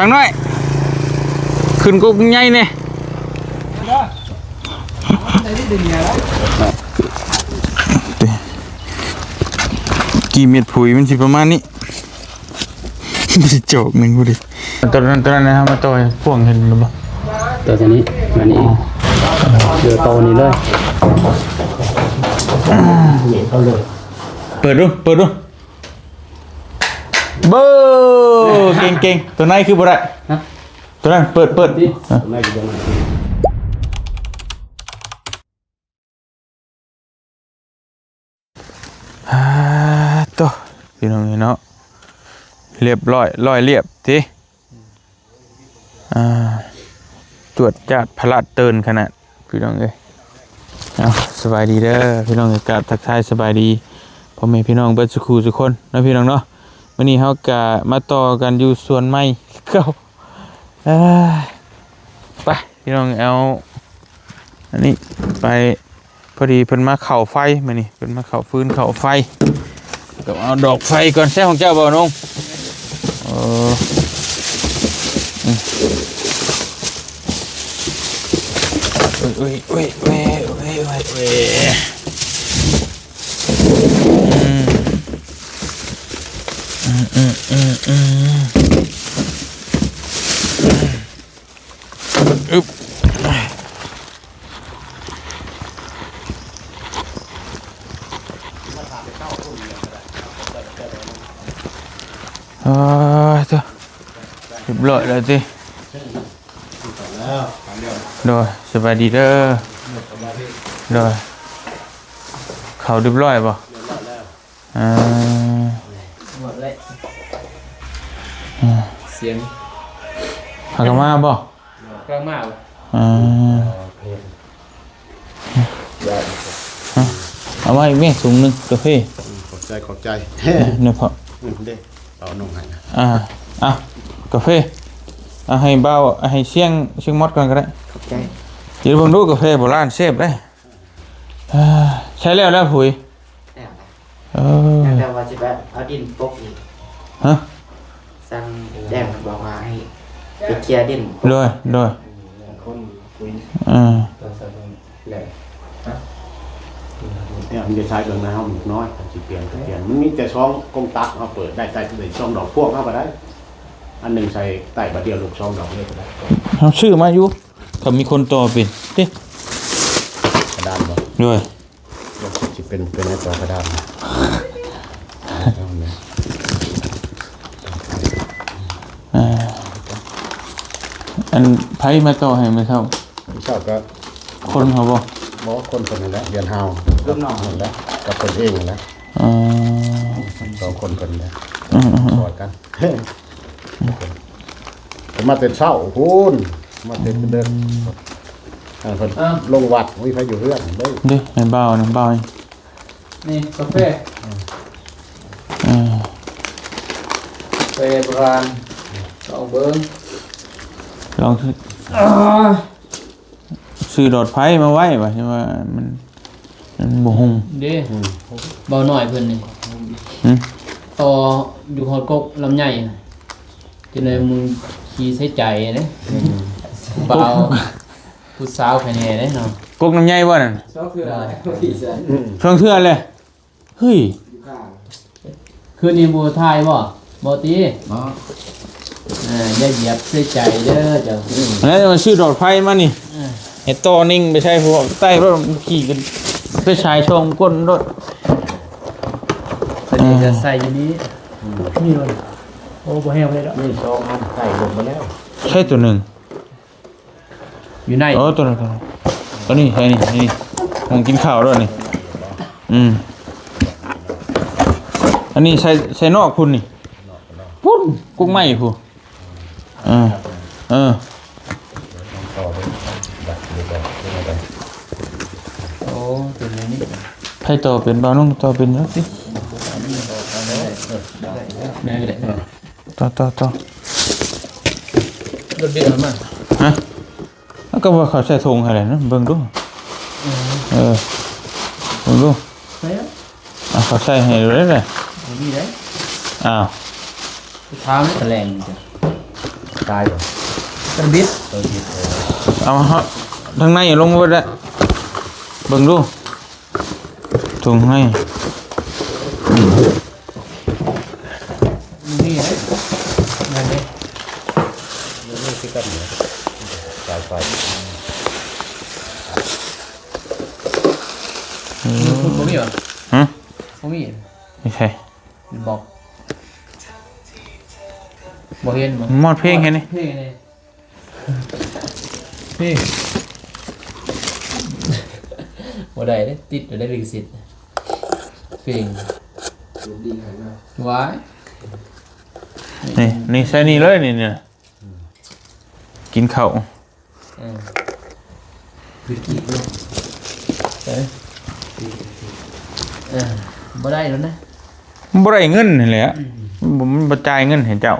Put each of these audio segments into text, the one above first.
ຢ່າງນ້ອຍ ຂຶ້ນກົກໃຫຍ່ແດ່. ກີ່ເມັດປຸ໋ຍມັນຊິປະມານນີ້ ມັນຊິຈອກໜຶ່ງພຸ້ນເດ. ຕອນນັ້ນ ຕອນນັ້ນນະ ເຮົາມາຕໍ່ພວງເຫັນບໍ່? ຕໍ່ຈາກນີ້ມານີ້ ອໍ ເດີຕໍ່ນີ້ເລີຍ ເປີດດູ ເປີດດູ. ເບີ ເກັ່ງໆ ຕົວໃນຄືບໍ່ໄດ້ ຮະ? ຕົວນັ້ນເປີດ ເປີດ ຕິ ເອີ ຕົວໃນຄືບໍ່ໄດ້ ອ່າ ໂຕ ພີ່ນ້ອງເອີຍເນາະ ລຽບຮ້ອຍ ຮ້ອຍລຽບຕິ. ອ່າ ຈວດຈາດພະລາດເຕີນຂະໜາດ ພີ່ນ້ອງເອີຍ. ເອົາ ສະບາຍດີເດີພີ່ນ້ອງເອີຍ ກາບທັກທາຍສະບາຍດີພໍ່ແມ່ພີ່ນ້ອງເບິດສູ່ຄູ່ສູ່ຄົນເນາະ ພີ່ນ້ອງເນາະ. ມື້ນີ້ເຮົາກະມາຕໍ່ກັນຢູ່ສວນໃໝ່ເກົ່າ. ເອີ ໄປ ພີ່ນ້ອງ ເອົາອັນນີ້ໄປ. ພໍດີເພິ່ນມາເຂົ້າໄຟ ມື້ນີ້ເພິ່ນມາເຂົ້າຟືນເຂົ້າໄຟ ກໍເອົາດອກໄຟກ່ອນ. ໃຊ້ຂອງເຈົ້າບໍ່ນ້ອງ? ເອີ ອືມ ໂອ້ຍ ອືມ ອືມ ອືມ ອືມ ອືມ ອຶບ ເອີ ໂທ້ ຮຽບຮ້ອຍແລ້ວຕິ. ໂດຍ ສະບາຍດີເດີ. ໂດຍ ເຂົ້າຮຽບຮ້ອຍບໍ່? ຮຽບຮ້ອຍແລ້ວ ອ່າ ໝົດແລ້ວ ອ່າ ສຽງ ເຂົາກໍມາບໍ່? ກຳລັງມາບໍ່? ອ່າ ເອົາມາອີກແມ່ ຖົງໜຶ່ງ ກາເຟ. ອືມ ຂອບໃຈ ຂອບໃຈ ເນາະພໍ່. ອືມ ເດ້ ເອົາໜຸ່ງໃຫ້ນະ. ອ່າ ເອົາກາເຟ ເອົາໃຫ້ບ່າວ ໃຫ້ຊຽງ ຊຽງໝົດກ່ອນກໍໄດ້. ຂອບໃຈ. ຊິເບິ່ງດູກາເຟໂບລານແຊບເດ້. ອ່າ ໃຊ້ແລ້ວແລ້ວ ຜຸຍ. ແລ້ວນະ ເອີ ແລ້ວແຕ່ວ່າຊິໄປເອົາດິນປົກອີກ. ຮະ? ສັ່ງແດງບອກວ່າໃຫ້ໄປເຄຍດິນ. ໂດຍ ໂດຍ ອືມ ຄົນຄຸຍ ເອີ ໂທລະສັບແລ້ວ ເອີ ມັນຈະໃຊ້ເບິ່ງນະ ເຮົາໜ້ອຍ ຄັນຊິປ່ຽນກໍປ່ຽນ. ມັນມີແຕ່ສອງກົງຕັກ ເຮົາເປີດໄດ້ ໃສ່ໄດ້ສອງດອກພວງ ເຮົາກໍໄດ້ ອັນໜຶ່ງໃສ່ໃຕ້ບາດດຽວ ລູກສອງດອກເລີຍກໍໄດ້. ເຮົາຊື້ມາຢູ່ ກໍມີຄົນຕໍ່ເປັນຕິ. ກະດານບໍ່? ໂດຍ ຊິເປັນ ເປັນໃນຕົວກະດານ. ເອີ ອັນໃຜມາຕໍ່ໃຫ້ມື້ເຊົ້າ? ມື້ເຊົ້າກໍຄົນເຮົາບໍ່? ບໍ່ ຄົນເພິ່ນນັ້ນແຫຼະ ເຮືອນເຮົາ ລູກນ້ອງນັ້ນແຫຼະ ກັບເພິ່ນເອງນັ້ນແຫຼະ. ອໍ ສອງຄົນເພິ່ນແຫຼະ ອືມໆໆ ຊ່ອຍກັນ. ເພິ່ນມາແຕ່ເຊົ້າພຸ້ນ ມາແຕ່ເດິກ. ອືມ ເອີ ເພິ່ນ ເອີ ລົງວັດ ມີໃຜຢູ່ເຮືອນເດີ? ເດ້ ໃຫ້ບ່າວນະ ບ່າວ. ນີ້ກາເຟ ເອີ ກາເຟໂບລານ ລອງເບິ່ງ ລອງ ອ່າ ຊື້ຫຼອດໄຟມາໄວ້ວ່າ ວ່າມັນ ມັນບໍ່ຮຸ່ງເດ້. ອືມ ເບົານ້ອຍເພິ່ນນີ້ ຫື ຕໍ່ຢູ່ຮອດກົກລຳໄຍ ຈະໄດ້ມຶງຂີ້ໃສ່ໃຈເດ້. ອືມ ບ່າວ ຜູ້ສາວໃຜແດ່ເດ້ເນາະ. ກົກນ້ຳໃຍບໍ່ນັ້ນ? ສອງເທື່ອແລ້ວ ສອງເທື່ອແລ້ວ. ເຮີ້ຍ ຄືນນີ້ບໍ່ຖ່າຍບໍ່? ບໍ່ຕິ ບໍ່ ເອີ ຢ່າຢຽບໃສ່ໃຈເດີເຈົ້າ. ແລ້ວມາຊື້ຫຼອດໄຟມານີ້ ເອີ ໃຫ້ຕໍ່ນິ່ງໄປໃສ່ພວກໃຕ້ລົດ ຂີ່ກັນໄປສາຍສອງຄົນໂລດ. ເພິ່ນຈະໃສ່ຢູ່ນີ້ ອືມ ນີ້ ໂອ້ ບໍ່ແຫ້ງເລີຍເນາະ. ມີສອງອັນໃສ່ລົງມາແລ້ວ ໃຊ້ຕົວໜຶ່ງ. ຢູ່ໃນ ໂອ້ ຕົວນັ້ນ ຕົວນັ້ນ ຕົວນີ້ໃສ່ນີ້ ນີ້ ຫ້ອງກິນເຂົ້າດ້ວຍນີ້. ອືມ ອັນນີ້ໃສ່ ໃສ່ນອກພຸ້ນນີ້ ພຸ້ນ ກົກໄມ້ພຸ້ນ. ເອີ ເອີ ໂອ້ ຕົວນີ້ ໃຜຕໍ່ເປັນ ບ່າວນຸ່ງຕໍ່ເປັນແລ້ວຕິ. ໄດ້ ໄດ້ ໄດ້ ຕໍ່ ຕໍ່ ຕໍ່ ລົດເບຍເອົາມາ ຮະ? ເອົາ ກໍວ່າເຂົາໃສ່ຖົງໃຫ້ແລ້ວນະ ເບິ່ງດູ. ເອີ ເອີ ເບິ່ງດູ ໃສ່ແລ້ວ ອ່າ ເຂົາໃສ່ໃຫ້ແລ້ວນະ. ບໍ່ມີເດ້ ອ້າວ ຖາມແລ້ວຕະແຫຼງ ເອີ ຕາຍບໍ່? ກະບິດ ເອີ ບິດ ເອີ ເອົາທາງໃນລົງໄວ້ແລ້ວ ເບິ່ງດູ ຖົງໃຫ້ ນີ້ເດ້ ນັ້ນເດ້ ນີ້ຄືກັນເນາະ ສາຍໄຟ ອືມ ບໍ່ມີຫວາ? ຮະ? ບໍ່ມີ ນີ້ໃສ? ບໍ່ ບໍ່ເຫັນບໍ່? ມອດເພງແຄ່ນີ້ ເພງນີ້ ເພງ ບໍ່ໄດ້ເດ້ ຕິດໄດ້ລິຂະສິດ ເພງ ຫວາຍ ນີ້ ນີ້ໃສ່ນີ້ເລີຍ ນີ້ ນີ້ ອືມ ກິນເຂົ້າ ເອີ ເອີ ບໍ່ໄດ້ແລ້ວນະ ມັນບໍ່ໄດ້ເງິນຫັ້ນແຫຼະ ອືມ ມັນບໍ່ ມັນບໍ່ຈ່າຍເງິນໃຫ້ເຈົ້າ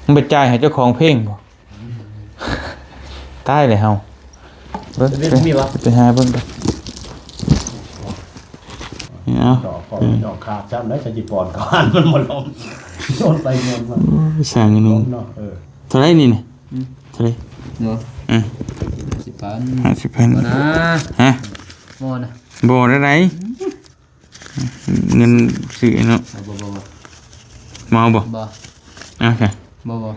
ມັນໄປຈ່າຍໃຫ້ເຈົ້າຂອງເພງບໍ່? ຕາຍແລ້ວເຮົາ ເບິ່ງ ເປັນມີບໍ່? ໄປຫາເບິ່ງກ່ອນ ນີ້ເອົາ ດອກຂອງ ເອີ ດອກຂາດຊ້ຳໄດ້ ສະຈິປອນເຂົາຫັ້ນ ມັນບໍ່ລົງ ໂຍນໄປໂຍນມາ ໂອ້ຍ ຊ່າງໜຶ່ງ ເນາະ ເອີ ເທົ່າໃດນີ້ນະ? ອືມ ເທົ່າໃດ? ເນາະ ເອີ ຫ້າສິບພັນ ຫ້າສິບພັນ ບໍ່ນະ ຮະ? ບໍ່ນະ ບໍ່ໄດ້ໃດ ເງິນຊື້ເນາະ ບໍ່ ບໍ່ ບໍ່ ບໍ່ ບໍ່ເອົາບໍ່? ບໍ່ ເອົາຊະ ບໍ່ ບໍ່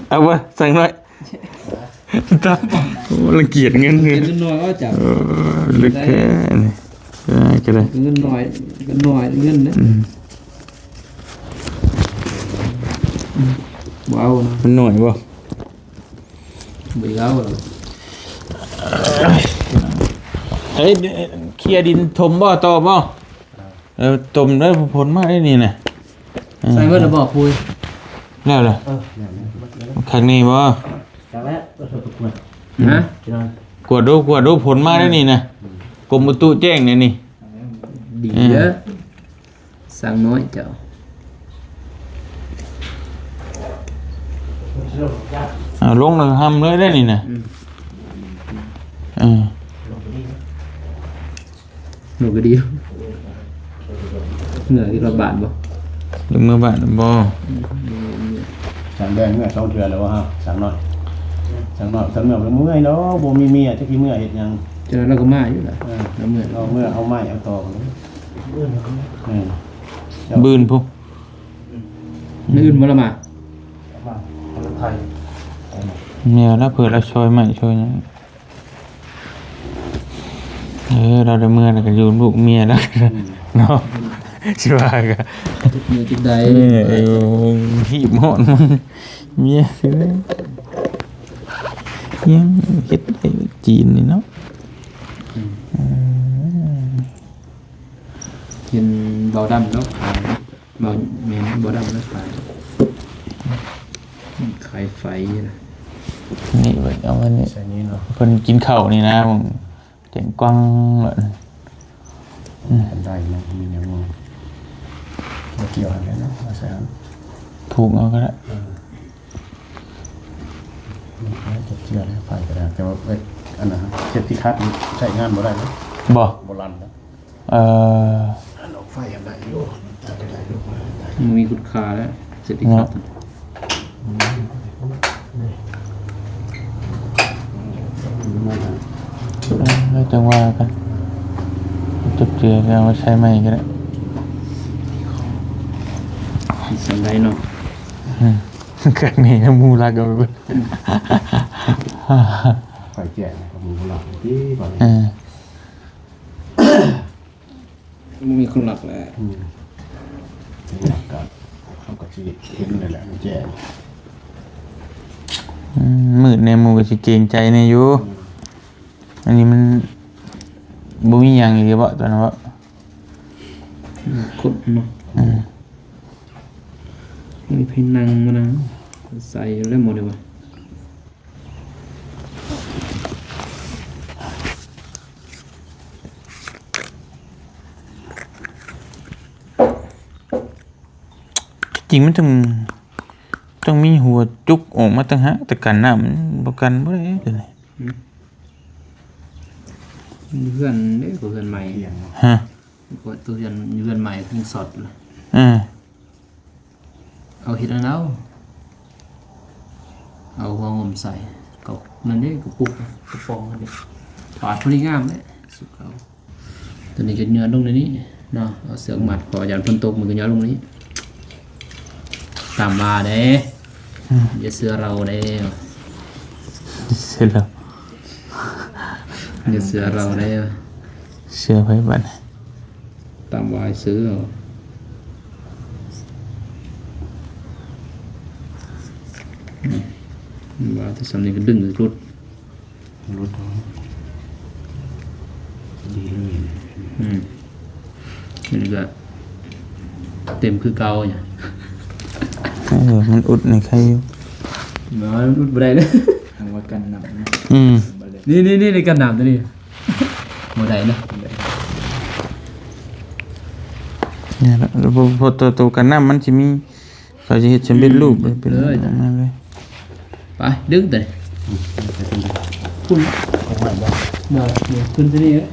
ເອົາບໍ່? ສັ່ງໜ້ອຍ ຕາ ໂອ້ ລັງກຽດເງິນເລີຍ ເປັນໜ້ອຍວ່າຈ້ະ ເອີ ເລິກແທ້ນີ້ ເອີ ກໍໄດ້ ເງິນໜ້ອຍ ເງິນໜ້ອຍ ເງິນນະ ອືມ ບໍ່ເອົານະ ມັນໜ້ອຍບໍ່? ບໍ່ເອົາແລ້ວ ເອີຍ ເຄຍດິນຖົມບໍ່? ຕໍ່ບໍ່? ເອີ ຖົມເດີ ຝົນມາໄດ້ນີ້ນະ ເອີ ໃສ່ເບິດແລ້ວບໍ່? ປຸ້ຍ ແລ້ວລະ ເອີ ຄັກນີ້ບໍ່? ຈັກແລ້ວ ເອີ ໄປກວດ ຮະ? ກວດດູ ກວດດູ ຝົນມາໄດ້ນີ້ນະ ກົມອຸຕຸແຈ້ງແນວນີ້ ດີເດີ ເອີ ຊ່າງນ້ອຍເຈົ້າ ເອົາລົງແລ້ວຫ້ຳເລີຍໄດ໋ນີ້ນະ ອືມ ເອີ ລົງກໍດີ ເມືອທີ່ລະບາດບໍ່? ລົງເມືອບ້ານບໍ່? ອືມ ຊ່າງແດງເມືອສອງເທື່ອແລ້ວບໍ່? ຊ່າງນ້ອຍ ຊ່າງນ້ອຍ ຊ່າງເມືອບໍ່ເມື່ອຍດອກ ບໍ່ມີເມຍ ຈັກຊິເມືອເຮັດຫຍັງ ເຈົ້າລາວກໍມາຢູ່ລະ ເອີ ລາວເມືອ ເອົາເມືອ ເອົາໄມ້ ເອົາຕອກ ເອີ ບືນພຸ້ນ ມື້ອື່ນບໍ່ລະມາ ມາ ແມ່ນລະ ເພື່ອລາວຊ່ອຍໄມ້ຊ່ອຍຫຍັງ ເອີ ລາວໄດ້ເມືອແລ້ວກໍຢູ່ນຳລູກເມຍລະ ອືມ ເນາະ ຊິວ່າກໍ ມື້ຈັກໃດ ເອີ ຮີບຮອດເມຍ ຍັງເຮັດໄດ້ຈີນນີ້ເນາະ ອືມ ເອີ ເຫັນເບົາດຳເນາະ ເບົາ ແມ່ນ ເບົາດຳລະຂາຍ ຂາຍໄຟນະ ນີ້ເບິ່ງ ເອົາອັນນີ້ ໃສ່ນີ້ເນາະ ເພິ່ນກິນເຂົ້ານີ້ນະ ເບິ່ງແຈ້ງກວ້າງເລີຍ ອືມ ໄດ້ເນາະ ມີແນວງອມ ບໍ່ກ່ຽວຫັ້ນແຫຼະເນາະ ເອົາໃສ່ຫັ້ນ ຜູກເອົາກໍໄດ້ ເອີ ມັນຈະເຈື່ອໄດ້ ໄຟກໍໄດ້ ແຕ່ວ່າ ອັນນັ້ນ ເຊັບທີ່ຂັດນີ້ໃຊ້ງານບໍ່ໄດ້ເນາະ ບໍ່ ບໍ່ລັນເນາະ. ເອີ ອັນອອກໄຟອັນໃດຢູ່ ມັນຕັດໄດ້ຢູ່ ມັນມີຄຸນຄ່າແລ້ວ ເສດຕິ ເນາະ ຄັດ ເອີ ຈັ່ງວ່າກັນ ຈົບເຈືອເອົາໄວ້ໃຊ້ໃໝ່ກໍໄດ້ ຊັ້ນໄດ້ເນາະ ອືມ ຄັກນີ້ນະ ໝູ່ລັກເອົາໄປເບິດ ໄຟແຈ້ງນະ ໝູ່ລັກຕິ ເອີ. ບໍ່ມີຄົນລັກແຫຼະ ອືມ ເຂົາກໍຊິເຫັນແຫຼະ ມັນແຈ້ງ ອືມ ມືດແດ່ ໝູ່ກໍຊິເກງໃຈແດ່ຢູ່ ອືມ ອັນນີ້ມັນບໍ່ມີຫຍັງອີກເບາະ ຕອນນັ້ນເບາະ ຄົນເນາະ ອືມ ມີໃຜນັ່ງມານະ ໃສ່ແລ້ວໝົດເລີຍວ່າ. ທີ່ຈິງມັນຕ້ອງ ຕ້ອງມີຫົວຈຸກອອກມາຕ່າງຫາກ ແຕ່ກັນນ້ຳມັນບໍ່ກັນບໍ່ໄດ້ເດ້ ອືມ ເຮືອນເດ້ ເຮືອນໃໝ່ ຮະ ເຮືອນ ເຮືອນໃໝ່ເພິ່ນຊັອດ ເອີ. ເອົາເຮັດອັນເອົາ ເອົາຫົວຫອມໃສ່ ເອົານັ້ນເດ້ ກະປຸກ ກະປ໋ອງນັ້ນເດ້ ປາດພໍດີງາມເດ້ ສຸກເຂົ້າ. ຕອນນີ້ກະຫຍໍ້ລົງໃນນີ້ເນາະ ເອົາເຊືອກມັດ ເພາະຢ້ານຝົນຕົກ ມັນກະຫຍໍ້ລົງນີ້ ຕາມວ່າເດ້ ອືມ ຢ່າເຊື່ອລາວເດ້ ເຊື່ອລາວ ຢ່າເຊື່ອລາວເດ້ ເຊື່ອໃຜບັດນີ້? ຕາມວ່າໃຫ້ຊື້ເອົາ ອືມ ວ່າແຕ່ສ່ຳນີ້ກະດຶງຫຼຸດ ຫຼຸດເອົາ ພໍດີເລີຍ ອືມ ນີ້ກະເຕັມຄືເກົ່າ ເອີ ມັນອຸດໃນໄຂ່ຢູ່ ບໍ່ ມັນອຸດບໍ່ໄດ້ເລີຍ ຫາວ່າກັນນ້ຳນະ ອືມ ນີ້ໆໆ ກັນນ້ຳໂຕນີ້ ບໍ່ໄດ້ເນາະ ນີ້ລະ ເພາະ ເພາະໂຕ ໂຕກັນນ້ຳມັນຊິມີ ເຂົາຊິເຮັດສຳເລັດຮູບເປັນ ເອີ ອັນນັ້ນເລີຍ ໄປ ດຶງເຕີ ພຸ້ນ ເອົາໄວ້ບໍ່ ເດີ ຂຶ້ນໂຕນີ້ເລີຍ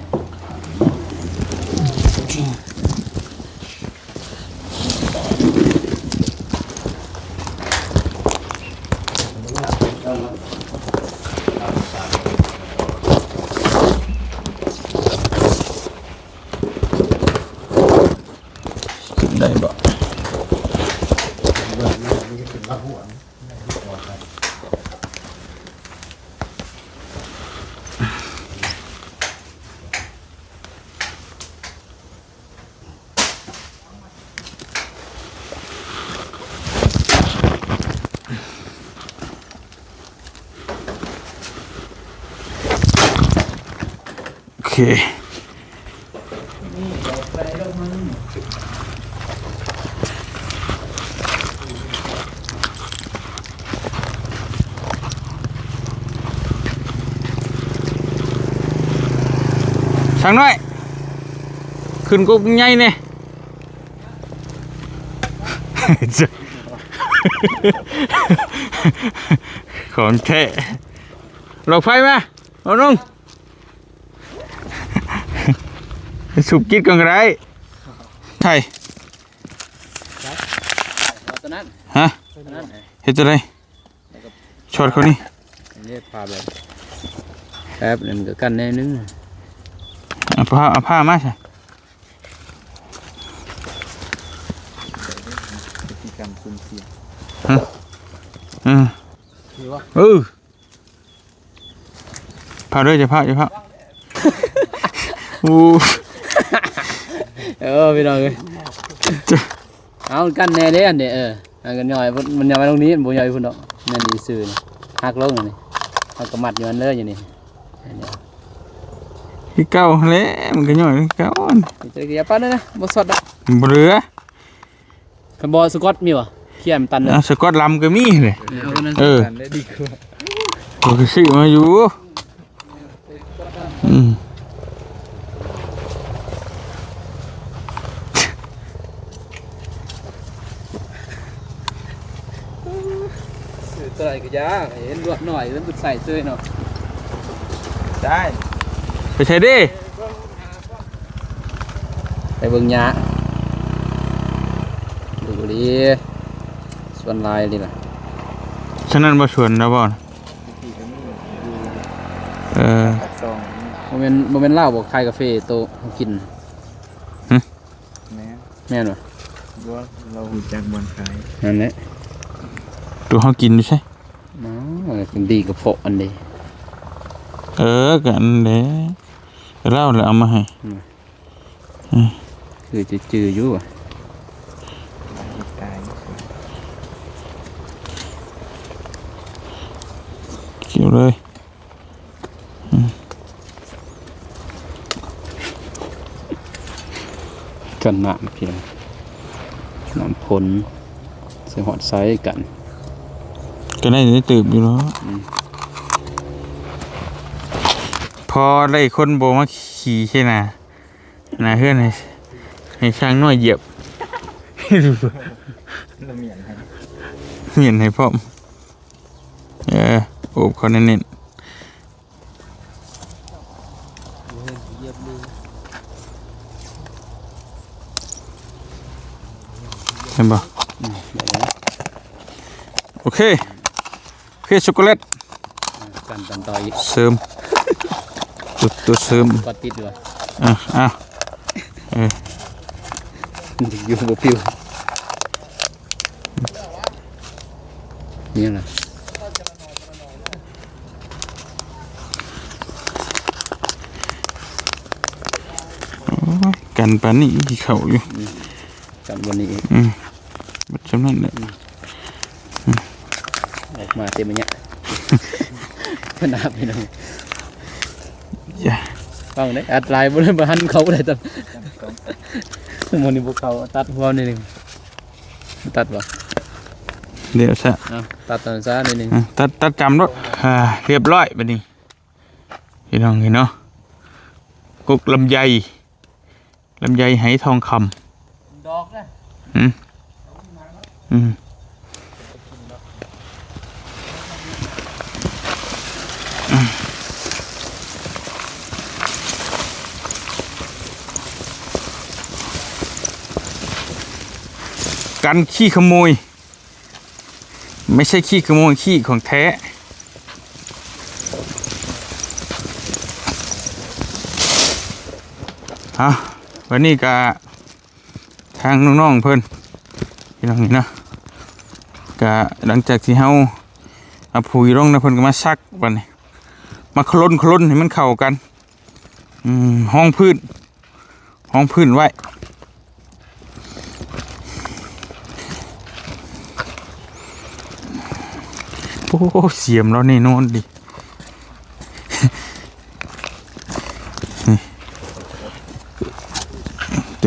ຂຶ້ນໄດ້ບໍ່? ໂອເຄ ຊ່າງນ້ອຍ ຂຶ້ນກົກໃຫຍ່ແດ່ ຂອງແທ້ ຫຼອກໄຟມາ ເອົາລົງ ສຸກກິດກ່ອນກະໄດ້ ໄທ ເອົາໂຕນັ້ນ ຮະ ໂຕນັ້ນ ເຮັດຈັ່ງໃດ? ແລ້ວກໍ ຊັອດເຂົ້ານີ້ ອັນນີ້ພາແບບ ແປັບໜຶ່ງກະກັ້ນແນ່ໜຶ່ງ ເອົາຜ້າ ເອົາຜ້າມາຊະ ພະຕິກຳຊຸ່ມເສຍ ຮະ ເອີ ເອີ ພາເດີ ຢ່າພາ ຢ່າພາ ໂອ້ ເອີ ພີ່ນ້ອງເອີຍ ເອົາກັນແນ່ເດ້ອັນນີ້ ເອີ ມັນກະຫຍ້ອຍ ມັນຫຍ້ອຍລົງນີ້ ມັນບໍ່ຫຍ້ອຍພຸ້ນດອກ ແມ່ນຊື່ໆ ຫັກລົງອັນນີ້ ເຮົາກະມັດຢູ່ຫັ້ນເລີຍ ຢູ່ນີ້ ຄືເກົ່າຫັ້ນແຫຼະ ມັນກະຫຍ້ອຍຄືເກົ່າ ຈະກະຢ່າປານນັ້ນນະ ບໍ່ຊັອດດອກ ບໍ່ເຫຼືອ ຄັນບໍ່ສະກອດມີບໍ່? ເຄຍໃຫ້ມັນຕັນເລີຍ ອ່າ ສະກອດລຳກະມີເລີຍ ເອີ ເອີ ເອົາອັນນັ້ນ ເອີ ກະຊື້ມາຢູ່ ອືມ ຊື້ໂຕໃດກະຢ່າ ເຫັນລວດນ້ອຍ ເຫັນມັນໃສ່ເຊີຍເນາະ ໄດ້ ໄປໃສເດ? ໄປເບິ່ງຫຍ້າ ດູດີ ສວນຫຼາຍນີ້ລະ ສວນນັ້ນບໍ່ ສວນລາວບໍ່? ເອີ ປາກຊ່ອງ ບໍ່ແມ່ນ ບໍ່ແມ່ນລາວບໍ່ ຂາຍກາເຟໂຕເຮົາກິນ? ຫຶ? ແມ່ນ ແມ່ນບໍ່? ບໍ່ ລາວຮູ້ຈັກບ່ອນຂາຍ ນັ້ນແຫຼະ ໂຕເຮົາກິນຢູ່ໃສ? ເອົາ ມັນດີກະເພາະອັນເດ ເອີ ກະອັນເດ ລາວລະເອົາມາໃຫ້ ອືມ ອືມ ຄືຈະຈື່ຢູ່ຫວາ ເກັບເລີຍ ອືມ ກັນນ້ຳພີ່ນ້ອງ ນ້ຳຝົນ ໃສ່ຮອດໃສ່ກັນ ກະໄດ້ເຕີບຢູ່ເນາະ ອືມ ພໍໄດ້ຄົນບໍ່ມາຂີ່ໃສ່ໜ້າ ໜ້າເຮືອນໃຫ້ ໃຫ້ຊ່າງນ້ອຍຢຽບ ລະໝຽນໃຫ້ ໝຽນໃຫ້ພ້ອມ ເອີ ໂອບເຂົ້າແໜ້ນໆ ເຫັນບໍ່? ອືມ ໄດ້ແລ້ວ ອເຄ ໂອເຄ ຊັອກໂກແລັດ ອ່າ ກັນຕອນຕໍ່ອີກ ເສີມ ຕົວ ຕົວເສີມ ບັດຕິດຢູ່ ອ່ະ ອ່ະ ເອີ ມັນຈະຢູ່ບໍ່ປິວ ນີ້ນະ ໂອ້ຍ ກັນປານນີ້ ຂີ້ເຂົ້າຢູ່ ອືມ ກັນກວ່ານີ້ອີກ ອືມ ໝົດຊ່ຳນັ້ນແຫຼະ ອືມ ອືມ ອອກມາເຕັມໄລຍະ ຂະໜາດພີ່ນ້ອງ ຢ່າ ຟັງເດ້ ອັດຫຼາຍບໍ່ໄດ້ ບໍ່ທັນເຂົ້າໄດ້ຕຳ ມື້ນີ້ບໍ່ເຂົ້າ ຕັດຫົວໜ້ອຍໜຶ່ງ ຕັດບໍ່ ດຽວຊະ ເອົາ ຕັດຕອນເຊົ້າໜ້ອຍໜຶ່ງ ອືມ ຕັດ ຕັດຈຳໂລດ ອ່າ ຮຽບຮ້ອຍບາດນີ້ ພີ່ນ້ອງເຫັນເນາະ ກົກລຳໄຍ ລຳໄຍໄຫທອງຄຳ ດອກນະ ອືມ ອືມ ກັນຂີ້ຂະໂມຍ ໄມ່ໃຊ່ຂີ້ຂະໂມຍ ຂີ້ຂອງແທ້ ເອົາ ບາດນີ້ກະທາງນ້ອງໆເພິ່ນ ພີ່ນ້ອງນີ້ນະ ກະຫຼັງຈາກທີ່ເຮົາເອົາປຸຍລົງນະ ເພິ່ນກະມາສັກ ບາດນີ້ມາໂຄລນໆໃຫ້ມັນເຂົ້າກັນ ອືມ ຮອງພື້ນ ຮອງພື້ນໄວ້ ໂອ້ ສຽມລາວແນ່ນອນເດ ນີ້ ເດ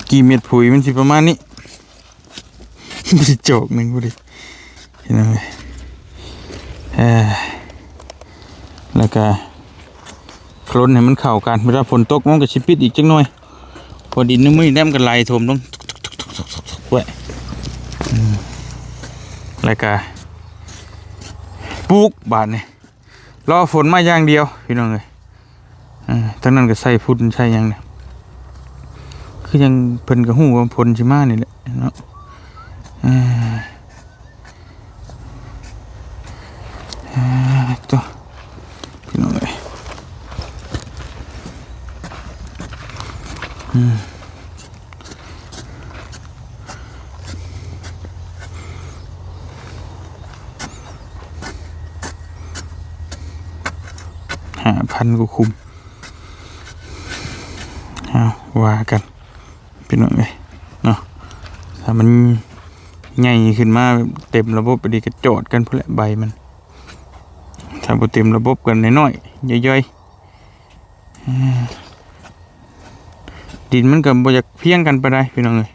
ກີ່ເມັດປຸຍມັນຊິປະມານນີ້. ຈອກໜຶ່ງພຸ້ນເດ ພີ່ນ້ອງເອີຍ ເອີ ແລ້ວກະໂຄລນໃຫ້ມັນເຂົ້າກັນ ເວລາຝົນຕົກມັນກະຊິປິດອີກຈັກໜ່ອຍ ເພາະດິນໃນມື້ນີ້ແຫຼະມັນກະໄຫຼຖ້ວມລົງ ແລ້ວກະປູກບາດນີ້ ລໍຝົນມາຢ່າງດຽວພີ່ນ້ອງເອີຍ ເອີ ທາງນັ້ນກະໃສ່ຝຸ່ນໃສ່ຫຍັງ ຄືຫຍັງເພິ່ນກະຮູ້ວ່າຝົນຊິມານີ້ແຫຼະເນາະ ເອີ ເອີ ໂຕ ພີ່ນ້ອງເອີຍ ອືມ ຫ້າພັນກວ່າຄຸ້ມ ເອົາ ວ່າກັນ ພີ່ນ້ອງເອີຍເນາະ ຖ້າມັນໃຫຍ່ຂຶ້ນມາເຕັມລະບົບ ອັນນີ້ກະຈອດກັນພຸ້ນແຫຼະໃບມັນ ຖ້າບໍ່ເຕັມລະບົບກະນ້ອຍໆ ຍ່ອຍໆ ດິນມັນກະບໍ່ຢາກພຽງກັນປານໃດພີ່ນ້ອງເອີຍ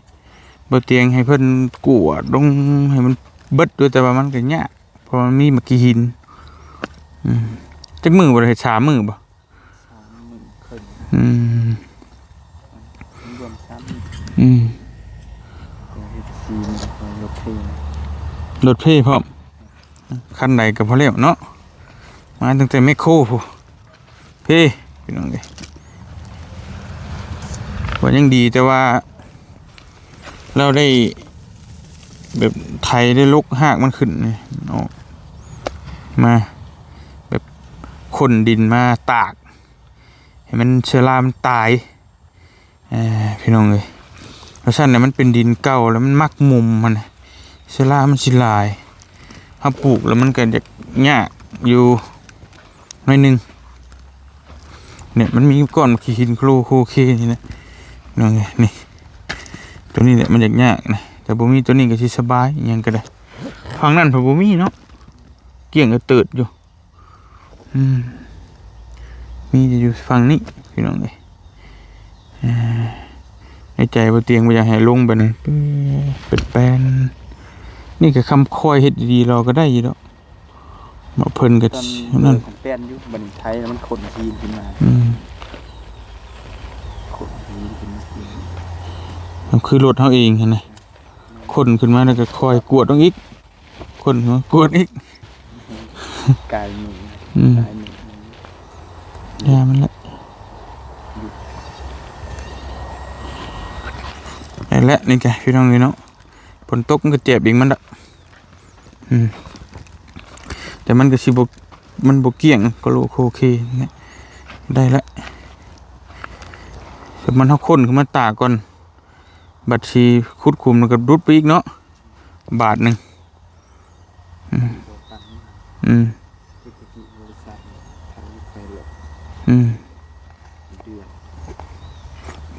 ບໍ່ຕຽງໃຫ້ເພິ່ນກວດລົງໃຫ້ມັນເບິດຢູ່ ແຕ່ວ່າມັນກະຍາກ ເພາະມັນມີໝາກຂີ້ຫີນ ອືມ ຈັກມື້ບໍ່ໄດ້ເຮັດ ສາມມື້ບໍ່? ສາມມື້ເຄິ່ງ ອືມ ລວມສາມມື້ ອືມ ເຮັດສີ່ມື້ ລົດເພ ລົດເພພ້ອມ ຄັນໃດກະພໍແລ້ວເນາະ ມາຕັ້ງແຕ່ແມັກໂຄພຸ້ນ ເພ ພີ່ນ້ອງເອີຍ ວ່າຍັງດີແຕ່ວ່າ ລາວໄດ້ແບບໄຖ ໄດ້ຫຼົກຮາກມັນຂຶ້ນນີ້ ອອກມາ ແບບຂົນດິນມາຕາກ ໃຫ້ມັນ ເຊື້ອລາມັນຕາຍ ເອີ ພີ່ນ້ອງເອີຍ ເພາະຊັ້ນແຫຼະ ມັນເປັນດິນເກົ່າ ແລ້ວມັນໝັກໝົມຫັ້ນນະ ເຊື້ອລາມັນຊິຫຼາຍ ເຮົາປູກແລ້ວມັນກະຢາກຍາກຢູ່ ໜ້ອຍໜຶ່ງ ເນຍ ມັນມີກ້ອນຂີ້ຫີນໂຄລໂຄເຄນີ້ແຫຼະ ນ້ອງເອີຍ ນີ້ ໂຕນີ້ແຫຼະມັນຢາກຍາກນະ ແຕ່ບໍ່ມີໂຕນີ້ກະຊິສະບາຍ ອີ່ຫຍັງກະໄດ້ ຝັ່ງນັ້ນພັດບໍ່ມີເນາະ ກ້ຽງກະເຕີດຢູ່ ອືມ ມີແຕ່ຢູ່ຝັ່ງນີ້ ພີ່ນ້ອງເອີຍ ເອີ ໃນໃຈບໍ່ຕຽງບໍ່ຢາກໃຫ້ລົງໄປນະ ເປັນແປນ ນີ້ກະຄຳຄອຍເຮັດດີໆ ລອກະໄດ້ຢູ່ດອກ ມາເພິ່ນກະ ຕອນ ນັ້ນ ເອີ ຂອງແປ້ນຢູ່ ບັດນີ້ໄຖແລ້ວມັນຂົນຫີນຂຶ້ນມາ ອືມ ຂົນຫີນຂຶ້ນມາ ມັນຄືລົດເຮົາເອງຫັ້ນນະ ຂົນຂຶ້ນມາແລ້ວກະຄ່ອຍກວດລົງອີກ ຂົນມາກວດອີກ ກາຍມື ອືມ ກາຍມື ຢ່າມັນແຫຼະ ນັ້ນແຫຼະ ນີ້ກະ ພີ່ນ້ອງເອີຍເນາະ ຝົນຕົກມັນກະເຈັບອີກມັນລະ ອືມ ແຕ່ມັນກໍຊິບໍ່ ມັນບໍ່ກ້ຽງ ກໍໂລໂຄເຄ ໄດ້ລະ. ແຕ່ມັນ ເຮົາຄົ້ນຂຶ້ນມາຕາກກ່ອນ ບັດຊິຂຸດຂຸມແລ້ວກໍດຸດໄປອີກເນາະ ບາດໜຶ່ງ. ອືມ ອືມ ອືມ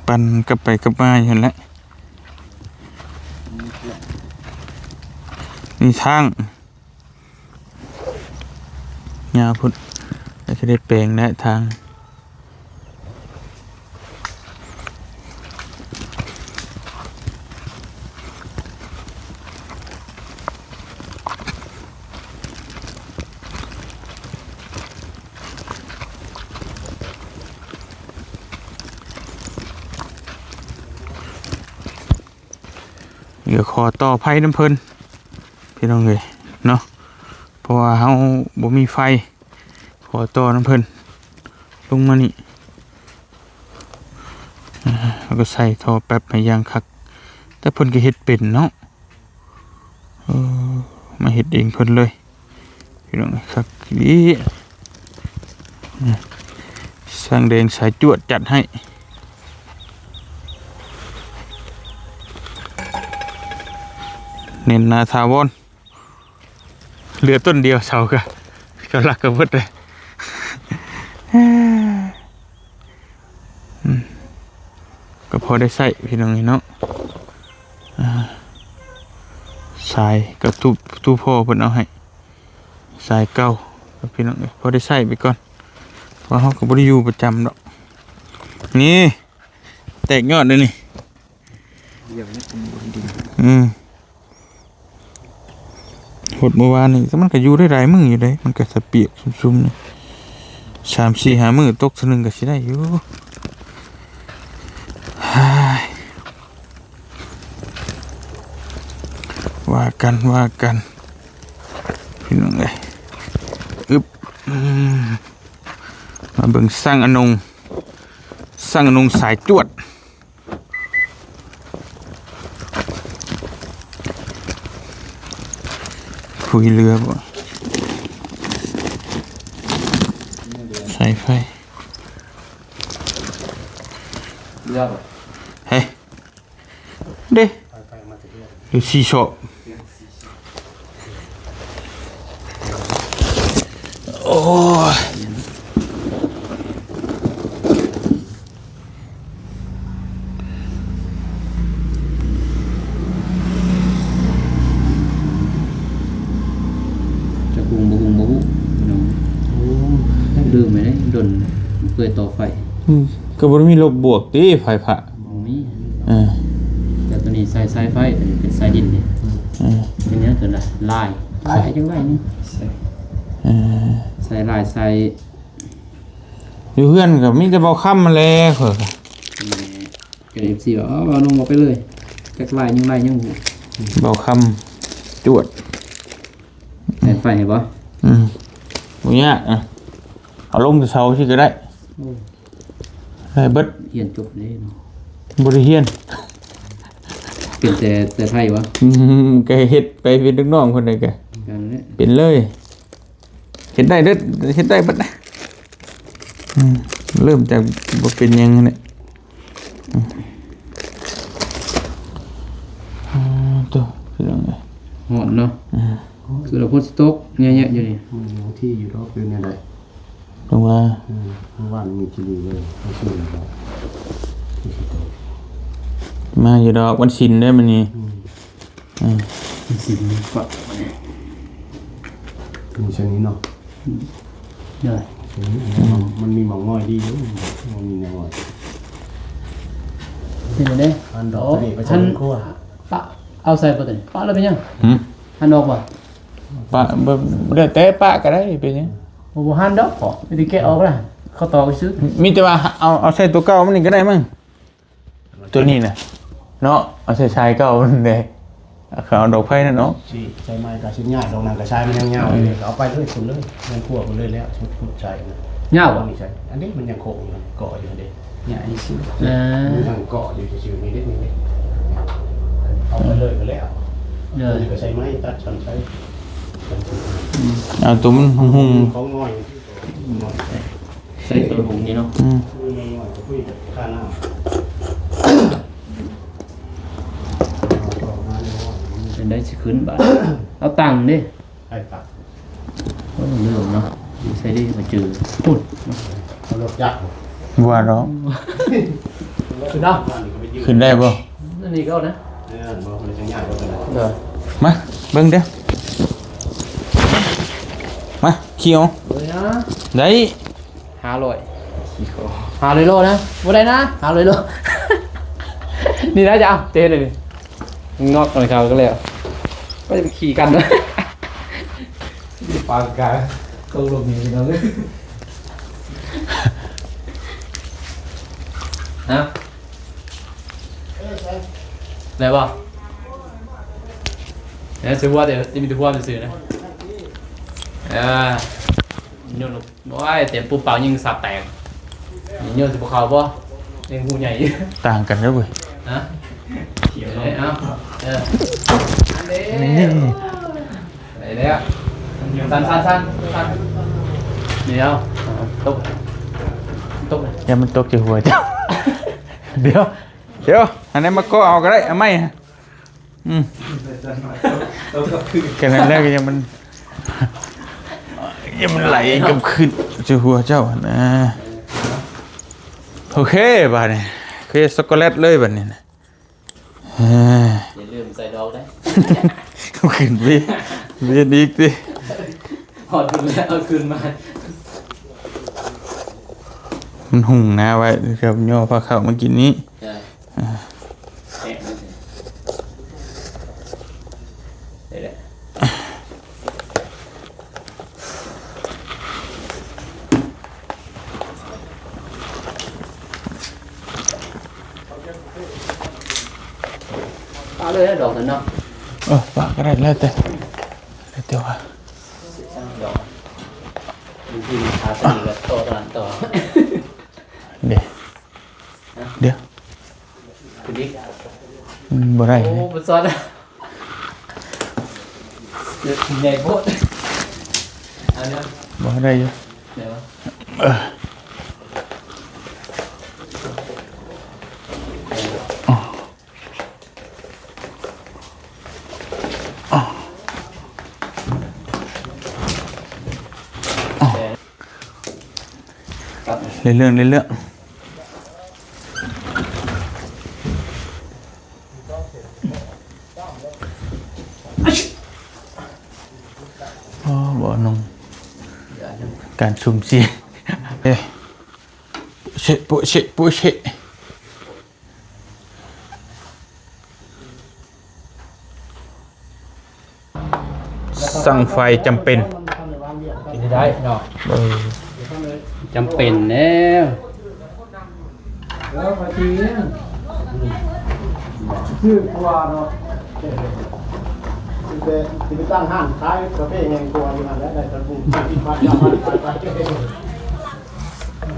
ປັ່ນກັບໄປກັບມາຢູ່ຫັ້ນແຫຼະ. ນີ້ທາງຍາວພຸ້ນ ແລ້ວຊິໄດ້ແປງແຫຼະທາງ. ດຽວຂໍຕໍ່ໄຟນຳເພິ່ນພີ່ນ້ອງເອີຍເນາະ ເພາະວ່າເຮົາບໍ່ມີໄຟ. ຂໍຕໍ່ນຳເພິ່ນລົງມານີ້ ເຮົາກໍໃສ່ທໍ່ແປັບໃຫ້ຢ່າງຄັກ ແຕ່ເພິ່ນກໍເຮັດເປັນເນາະ. ເອີ ມາເຮັດເອງເພິ່ນເລີຍ ພີ່ນ້ອງ ຄັກອີ່ຫຼີ. ຊ່າງແດງສາຍຈວດຈັດໃຫ້ ແໜ້ນໜາຖາວອນ. ເຫຼືອຕົ້ນດຽວ ເສົາກໍ ກໍລັກກັນເບິດເລີຍ. ອືມ ກໍພໍໄດ້ໃຊ້ພີ່ນ້ອງເນາະ. ອ່າ ສາຍກໍຕູ້ ຕູ້ພໍ່ເພິ່ນເອົາໃຫ້ ສາຍເກົ່າພີ່ນ້ອງເອີຍ ພໍໄດ້ໃຊ້ໄປກ່ອນ ເພາະເຮົາກໍບໍ່ໄດ້ຢູ່ປະຈຳດອກ. ນີ້ ແຕກຍອດເດ້ນີ້. ດຽວນີ້ເປັນດິນ ອືມ ຫົດເມື່ອວານນີ້ ແຕ່ມັນກໍຢູ່ໄດ້ຫຼາຍມື້ຢູ່ເດ້ ມັນກໍສະປຽກຊຸ່ມໆ ນີ້ ສາມສີ່ຫ້າມື້ຕົກເທື່ອໜຶ່ງກໍຊິໄດ້ຢູ່. ວ່າກັນ ວ່າກັນ ພີ່ນ້ອງເອີຍ. ອຶບ ອືມ ມາເບິ່ງຊ່າງອະນົງ ຊ່າງອະນົງສາຍຈວດ. ຄຸຍເຫຼືອບໍ່? ສາຍໄຟ ເຫຼືອບໍ່? ເຮີ້ຍ ເດ້ ໄຟມາແຕ່ເຮືອນ ຢູ່ສີ່ຊອກ. ໂອ້ຍ ຈັກຮຸ່ງບໍ່ຮຸ່ງບໍ່ຮູ້ພີ່ນ້ອງ. ໂອ້ ລືມໄປເດ້ ດົນບໍ່ເຄີຍຕໍ່ໄຟ. ອືມ ກໍບໍ່ໄດ້ມີລົບບວກຕິ ໄຟຟ້າ. ບໍ່ມີ ເອີ ແຕ່ຕົວນີ້ໃສ່ສາຍໄຟ ຕົວນີ້ເປັນສາຍດິນເດ້. ເອີ ເປັນຫຍັງຕົວລະລາຍ ລາຍຈັ່ງໄດ້ນີ້. ເອີ ໃສ່ລາຍ ໃສ່ ຢູ່ເຮືອນກໍມີແຕ່ເບົາຄຳຫັ້ນແຫຼະ ຂ້ອຍກໍ ເປັນເອັຟຊີວ່າ ເອົາ ເອົາລົງເອົາໄປເລີຍ ຈັກລາຍຍັງລາຍຍັງບໍ່ຮູ້. ເບົາຄຳຈວດ ແຕ່ງໄຟໃຫ້ບໍ່? ອືມ ບໍ່ຍາກ ອ່ະ ເອົາລົງແຕ່ເສົາຊີ້ກໍໄດ້. ໂອ້ ໄດ້ເບິດ ຮຽນຈົບເດ້ເນາະ. ບໍ່ໄດ້ຮຽນ ເປັນແຕ່ ແຕ່ໄທວະ. ອືມ ກໍເຮັດໄປເປັນລູກນ້ອງເພິ່ນໄດ້ກະ ເປັນເລີຍ ເຮັດໄດ້ເດີ ເຮັດໄດ້ເບິດນະ. ອືມ ເລີ່ມຈາກບໍ່ເປັນຫຍັງຫັ້ນແຫຼະ. ອືມ ໂຕ ພີ່ນ້ອງເອີຍ ຮ້ອນເນາະ. ອືມ ຄືວ່າຝົນຊິຕົກແຍະໆຢູ່ນີ້. ມັນຍັງທີ່ຢູ່ດອກ ຫຼືແນວໃດ? ຈັ່ງວ່າ ອືມ ເມື່ອວານມີທີ່ດີເລີຍ ມາຢູ່ດອກ ວັນສິນເດ້ມື້ນີ້. ອືມ ອືມ ສິນປະ ມີຊະນິດເນາະ. ອືມ ໄດ້ ຊະນິດ ອືມ ມັນມີໝາກງອຍດີຢູ່ ມັນມີແນວງອຍ. ເປັນຈັ່ງໃດ? ອັນດອກ ໂອ້ ຕົວນີ້ໄປໃສ່ ອັນ ໃນຄົວ ປະ ເອົາໃສ່ບໍ່ຕົວນີ້? ປະແລ້ວເປັນຫຍັງ? ຫືມ? ຫັນອອກບໍ່? ປະ ບໍ່ ແລ້ວແຕ່ປະກໍໄດ້ ເປັນຫຍັງ? ໂອ້ ບໍ່ຫັນດອກ ເພາະມີແຕ່ແກະອອກລະ ເຂົາຕອກຊື່. ມີແຕ່ວ່າເອົາ ເອົາໃສ່ຕົວເກົ່າມັນນີ້ກໍໄດ້ມັ້ງ. ຕົວນີ້ນະເນາະ ເອົາໃສ່ສາຍເກົ່ານັ້ນເດ້ ເຂົາເອົາດອກໄຟນັ້ນເນາະ. ຊິໃສ່ໃໝ່ກໍຊິຍາກ ດອກນັ້ນກໍສາຍມັນຍັງຍາວຢູ່ເດ້. ເອີ ກໍເອົາໄປເລີຍ ພຸ້ນເລີຍ ເຮືອນຄົວພຸ້ນເລີຍແຫຼະ ຊຸດ ຊຸດໃສ່ນະ. ຍາວບໍ່? ອັນນີ້ມັນຍັງໂຄ້ງຢູ່ ເກາະຢູ່ເດ້. ຍາວທີ່ສຸດ ເອີ ມັນຍັງເກາະຢູ່ຊື່ໆ ນີ້ເດ້ ນີ້ເດ້. ເອົາໄປເລີຍກໍແລ້ວ. ເອີ ຕົວນີ້ກໍໃສ່ໄມ້ຕັດຊ່ອນໃສ່. ອືມ ເອົາຕົວມັນຫຸ່ງໆ ຂອງນ້ອຍ ໃສ່ຕົວຫຸ່ງນີ້ເນາະ ອືມ ນ້ອຍໆ ກໍຄຸຍກັບຄ່ານ້ຳ ເປັນໄດ້ຊິຂຶ້ນບາດ ເອົາຕັງເດ້ ໃຫ້ຕັງ ໂອ້ ລືມເນາະ ຢູ່ໃສເດ້ ມາເຈີພຸ້ນ ເອົາລົດຈັກ ບໍ່ວ່າດອກ ຂຶ້ນເນາະ ຂຶ້ນໄດ້ບໍ່? ອັນນີ້ກໍເອົານະ ເອີ ບໍ່ ບໍ່ໄດ້ໃຊ້ຍາກ ເດີ ມາເບິ່ງເດີ້ ມາຂີ່ເອົາ ເອີຍນະ ໄດ້ ຫ້າຮ້ອຍ ຫ້າຮ້ອຍໂລນະ ບໍ່ໄດ້ນະ ຫ້າຮ້ອຍໂລ ນີ້ນະ ຈະເອົາ ຈະເຮັດອັນນີ້ ງອກເອົາເຂົາກໍແລ້ວ ກໍຈະໄປຂີ່ກັນເນາະ ປານກາຍ ຕົກລົງນີ້ພີ່ນ້ອງເອີຍ ຮະ ໄດ້ບໍ່? ເອີ ຊິຫົວ ຈະມີແຕ່ຫົວຊື່ໆນະ ເອີ ໂຍນລົງ ໂອ້ຍ ເຕັມປຸບເປົ່າຍິງສັບແຕກ ໂຍນຊິບໍ່ເຂົ້າບໍ່? ຍັງຮູໃຫຍ່ຢູ່ ຕ່າງກັນເດີ້ເວີຍ ຮະ ເອົາ ເອີ ນີ້ ໄປແລ້ວ ສັ່ນໆໆ ສັ່ນ ດຽວ ຕົກ ຕົກ ຢ່າມັນຕົກໃສ່ຫົວເຈົ້າ ດຽວ ດຽວ ອັນນີ້ມາກໍເອົາກໍໄດ້ ເອົາໃໝ່ ອືມ ແຄ່ນັ້ນແຫຼະ ກໍຢ່າມັນ ຢ່າມັນໄຫຼກັບຄືນໃສ່ຫົວເຈົ້າຫັ້ນນະ ໂອເຄ ບາດນີ້ ໂອເຄ ຊັອກໂກແລັດເລີຍບາດນີ້ນະ ເອີ ຢ່າລືມໃສ່ດອກເດີ້ ເອົາຂຶ້ນໄປ ວຽນອີກຕິ ຮອດພຸ້ນແລ້ວເອົາຄືນມາ ມັນຫຸ່ງນາໄວ້ ເຈົ້າຍໍພາເຂົ້າມາກິນນີ້ ເອີ ເອີ ໄດ້ແລ້ວ ປະເລີຍດອກນັ້ນເນາະ ເອີ ປະກໍໄດ້ ແລ້ວແຕ່ ແລ້ວແຕ່ວ່າ ດອກ ບາງທີມັນຄາຕົວນີ້ກໍຕໍ່ຕົວນັ້ນຕໍ່ ເດ້ ຮະ ດຽວ ຂຶ້ນອີກ ມັນບໍ່ໄດ້ ໂອ້ ເດ້ ມັນຊອດ ໃຫຍ່ໂພດ ອັນນີ້ ບໍ່ໄດ້ຢູ່ ໄດ້ບໍ່? ເອີ ເລື່ອງ ເລື່ອງ ເລື່ອງ ອໍ ບໍ່ນຸ່ງ ການຊຸ່ມເສຍ ເອ ໂປະເຊະ ໂປະເຊະ ໂປະເຊະ. ຊ່າງໄຟຈຳເປັນ ກິນໄດ້ເນາະ ເອີ ຈຳເປັນແລ້ວ ເອີ ຂ້ອຍຊິ ອືມ ຊື້ຄົວເນາະ ຊິໄປ ຊິໄປຕັ້ງຮ້ານຂາຍກາເຟແຮງຄົວຢູ່ຫັ້ນແຫຼະ ໄດ້ແຕ່ປູກ ໄປ ໄປ ໄປ ໄປ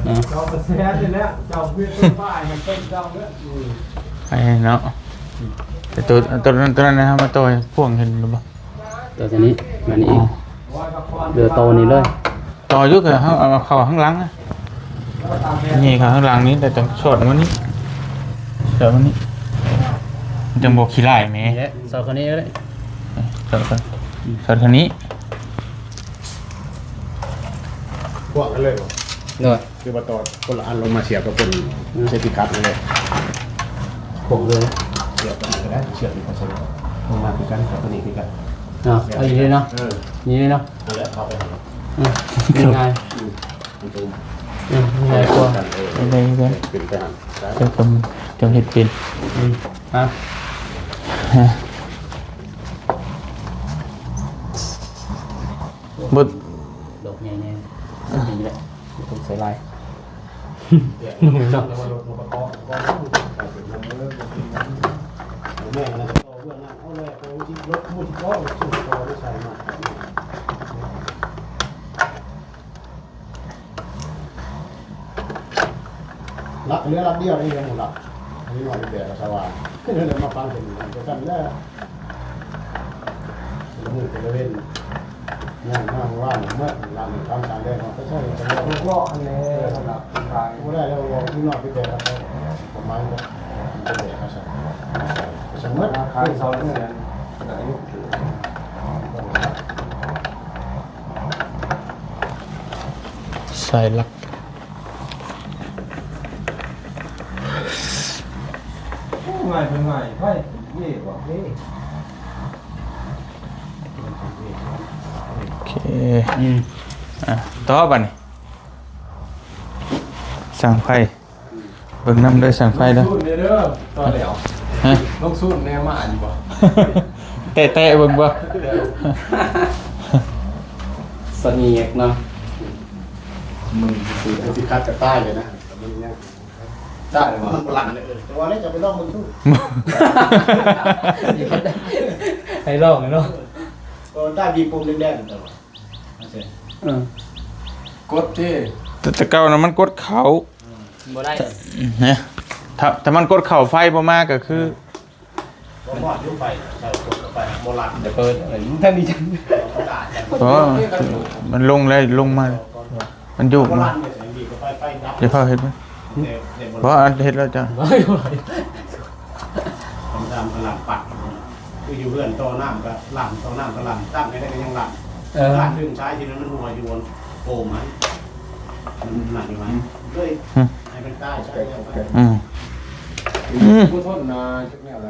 ເນາະ ເຈົ້າກໍແຊນນີ້ແຫຼະ ເຈົ້າເຮັດຕົ້ນໄມ້ໃຫ້ເພິ່ນເຈົ້າເດີ ອືມ ໄປເນາະ ແຕ່ໂຕ ໂຕນັ້ນ ໂຕນັ້ນນະ ເຮົາມາຕໍ່ໃຫ້ພວກເຫັນຫຼືບໍ່? ຕໍ່ຕົວນີ້ ມານີ້ອີກ ອໍ ເຫຼືອຕໍ່ນີ້ເລີຍ ຕໍ່ຢູ່ ກໍເຮົາເອົາເຂົ້າຂ້າງຫຼັງນະ ນີ້ເຂົ້າຂ້າງຫຼັງນີ້ ແຕ່ຕ້ອງສອດມານີ້ ສອດມານີ້ ມັນຈັ່ງບໍ່ຂີ້ລ້າຍແໝ ນີ້ແຫຼະ ສອດເຂົ້ານີ້ກໍໄດ້ ສອດເຂົ້າ ສອດເຂົ້ານີ້ ພວກກັນເລີຍບໍ່? ໂດຍ ຄືວ່າຕໍ່ຄົນລະອັນລົງມາສຽບກັບຄົນ ອືມ ເຊຟຕີຄັດນັ້ນແຫຼະ ພວກເລີຍ ສຽບກັນກໍໄດ້ ສຽບຢູ່ພາສາລາວ ລົງມາຄືກັນກັບຕົວນີ້ຄືກັນ ເນາະ ເອົາຢູ່ນີ້ເນາະ ເອີ ນີ້ເນາະ ນັ້ນແຫຼະ ເຂົ້າໄປຫັ້ນ ອືມ ງ່າຍ ອືມ ອືມ ງ່າຍກວ່າ ເອີ ໄດ້ຄືກັນ ຂຶ້ນໄປຫັ້ນ ເຈົ້າກໍ ເຈົ້າເຮັດເປັນ ອືມ ຮະ ຮະ ບໍ່ ດອກໃຫຍ່ໆ ນີ້ແຫຼະ ບໍ່ຕ້ອງໃສ່ຫຼາຍ ໜ້ອຍເນາະ ຫຼັກເຫຼືອຫຼັກດຽວນີ້ ເຫຼືອຫຼັກ ອັນນີ້ນ້ອຍແບບສະຫວ່າງ ເດີນມາຟັງເຫັນກັນແລ້ວ ລະມືແຕ່ລະເວັນ. ຍ່າງ ຍ່າງວ່າງເມື່ອ ລາວມີຄວາມສາມາດເນາະ ໄປໃຊ້ໄປເລີຍ ເລາະອັນແນ່ ເອີ ສຳລັບຜູ້ຊາຍ ບໍ່ໄດ້ແລ້ວ ເວົ້າຢູ່ນອກໄປແບກເອົາ ປະມານນັ້ນ ໄປແບກເອົາຊະ ສະເໝີ ລາຄາເຊົາແສນ ໄດ້ຢູ່ ສາຍຫຼັກ ໂອ້ ງ່າຍເປັນງ່າຍ ໄປເວວ່າ ເວ ໂອເຄ ອືມ ອ່ະ ຕໍ່ບາດນີ້ ສ້າງໄຟ ເບິ່ງນຳເດີ ສ້າງໄຟເດີ ລົງທຶນເດີ ຕໍ່ແລ້ວ ຮະ ລົງທຶນແນ່ ມາຢູ່ບໍ່ ແຕະໆເບິ່ງບໍ່ ສະເຫງກເນາະ ມຶງຊິ ຊິຂັດກະຕາຍເລີຍນະ ມັນຍັງ ໄດ້ບໍ່ ມັນບໍ່ຫຼັ່ນເລີຍ ເອີ ແຕ່ວ່າແລ້ວຈະໄປລອງເບິ່ງດູ ໃຫ້ລອງເນາະ ກໍໄດ້ບີບປຸ່ມແດງໆ ແຕ່ວ່າ ໂອເຄ ເອີ ກົດເດ້ ແຕ່ ແຕ່ເກົ່ານະມັນກົດເຂົ້າ ບໍ່ໄດ້ ນະ ຖ້າ ຖ້າມັນກົດເຂົ້າໄຟບໍ່ມາກໍຄື ບໍ່ຮອດຢູ່ໄຟ ໃສ່ກົດເຂົ້າໄປບໍ່ລັດ ດຽວເປີດ ເອີ ມັນທັງນີ້ ບໍ່ ມັນລົງແລ້ວ ລົງມາ ມັນໂຍກມາ ຢ່າພາເຮັດມັນ ບໍ່ ອັນເຮັດແລ້ວຈ້າ ທຳຕາມກະລຳປັດ ຄືຢູ່ເຮືອນຕໍ່ນ້ຳກະລຳ ຕໍ່ນ້ຳກະລຳ ຕັ້ງໃຫ້ໄດ້ກະຍັງລຳ ເອີ ການດຶງສາຍທີ່ມັນຮົ່ວຢູ່ໂປມຫັ້ນ ມັນນັ້ນຢູ່ຫັ້ນ ເລີຍ ໃຫ້ມັນຕາຍຊະ ອືມ ອືມ ບໍ່ທົນນາຈັກແນວໃດ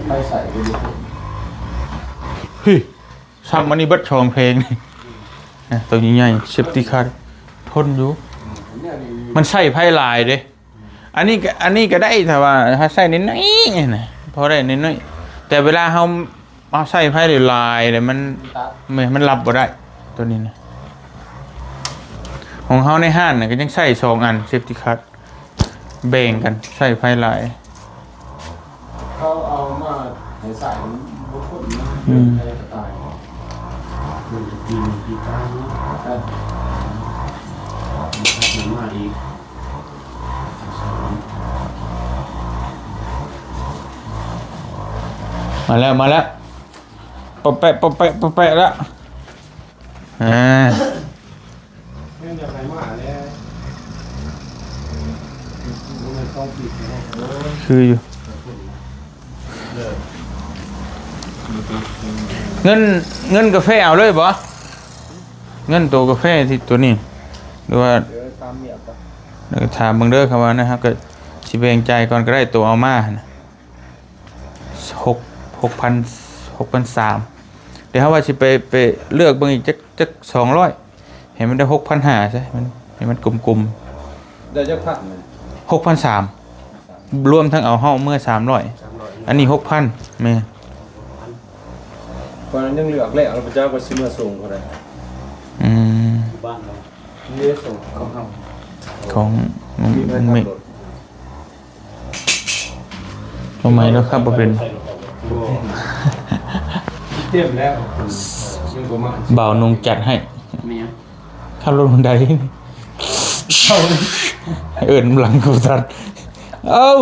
ໄປໃສ່ກໍບໍ່ ເຮີ້ຍ ຊ້ຳອັນນີ້ເບິດສອງແຜງນີ້ ອ່ະ ໂຕໃຫຍ່ໆ ເຊຟຕີ້ຄັດ ທົນຢູ່ ມັນໃຊ້ໄຟຫຼາຍເດ້ ອັນນີ້ກະ ອັນນີ້ກະໄດ້ ຖ້າວ່າເຮົາໃຊ້ນ້ອຍໆນະ ພໍໄດ້ນ້ອຍໆ ແຕ່ເວລາເຮົາ ເຮົາໃຊ້ໄຟຫຼາຍໆແລ້ວມັນ ແມ່ນ ມັນລັບບໍ່ໄດ້ ໂຕນີ້ນະ ຂອງເຮົາໃນຮ້ານນະກະຍັງໃຊ້ສອງອັນ ເຊຟຕີ້ຄັດ ແບ່ງກັນໃຊ້ໄຟຫຼາຍ ເຂົາເອົາມາໃຫ້ໃຊ້ ມັນບໍ່ທົນນະ ອືມ ໃຫ້ກະຕ່າຍ ມັນຈະກິນ ກິນຕາຍເນາະ ແຕ່ມັນກັບມາອີກ ມາແລ້ວ ມາແລ້ວ ປະແປະ ປະແປະ ປະແປະລະ ອ່າ ຍັງຢາກໃຫ້ມາແລ້ວ ບໍ່ແມ່ນສອງປີແລ້ວ ຄືຢູ່ ເງິນ ເງິນກາແຟເອົາເລີຍບໍ່? ເງິນໂຕກາແຟທີ່ໂຕນີ້ ຫຼືວ່າ ເອີ ຕາມເມຍກະ ເອີ ຖາມເບິ່ງເດີ ຄຳວ່ານັ້ນ ເຮົາກະຊິແບ່ງຈ່າຍກ່ອນກະໄດ້ ໂຕເອົາມາຫັ້ນນະ ຫົກ ຫົກພັນ ຫົກພັນສາມ ແຕ່ເຮົາວ່າຊິໄປ ໄປເລືອກເບິ່ງອີກຈັກ ຈັກສອງຮ້ອຍ ໃຫ້ມັນໄດ້ຫົກພັນຫ້າຊະ ໃຫ້ມັນ ໃຫ້ມັນກົມໆ ໄດ້ຈັກພັນ? ຫົກພັນສາມ ລວມທັງເອົາເຮົາເມືອສາມຮ້ອຍ ສາມຮ້ອຍ ອັນນີ້ຫົກພັນ ແມ່ນ ເພາະນັ້ນຍັງເລືອກແລ້ວ ແລ້ວພະເຈົ້າກໍຊິເມືອສົ່ງເທົ່າໃດ ອືມ ຢູ່ບ້ານເຮົາ ເມືອສົ່ງຂອງເຮົາ ຂອງ ມີໃຜຂັບລົດ ເອົາໃໝ່ແລ້ວ ຂັບບໍ່ເປັນ ບໍ່ ເຕັມແລ້ວ ຍັງບໍ່ມາ ບ່າວນຸ່ງຈັດໃຫ້ ແມ່ນ ຂັບລົດຫົວໃດ ເອີ້ນນຳຫຼັງບໍ່ທັນ ເອົ້າ